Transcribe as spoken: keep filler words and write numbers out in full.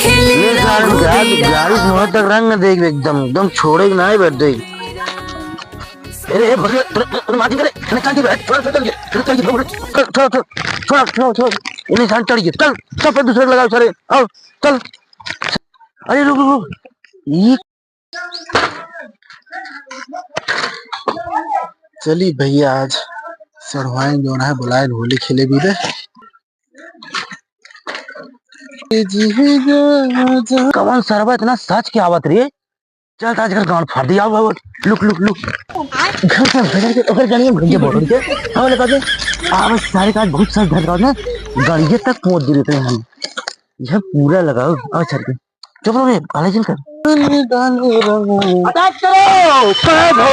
ले सारे गाड़ी, गाड़ी मुँह तक रंग देख एकदम, एकदम छोड़े ना है बर्थडे। अरे, ए, भैया, थोड़ा, थोड़ा, थोड़ा मार दे, थोड़ा, थोड़ा काट दे, थोड़ा, थोड़ा, थोड़ा, थोड़ा, थोड़ा, थोड़ा, थोड़ा, थोड़ा, थोड़ा, थोड़ा, ये निशान चढ़ गया। चल, चल, फिर दूसरे को लगाओ, सारे, आओ, चल। अरे, रुक, रुक, रुक। ये चली भैया, आज सड़वाइन जौन है, बुलाए होली खेले भी दे। कौन सरवा इतना सच के आवत रे? चल, आज घर गांड फाड़ दिया। आओ, आओ, लुक, लुक, लुक। घर से भजन के, ओकर गाड़ी में घुंजे बोल के। हम लोग कहते, "आ, बस सारे काज बहुत सच धर रहा है ना, गाड़िए तक पहुंच दिए थे हम।" यह पूरा लगाओ, आओ, चल के। चुप रहो रे, आले जिन कर। अटैक करो, कैद हो।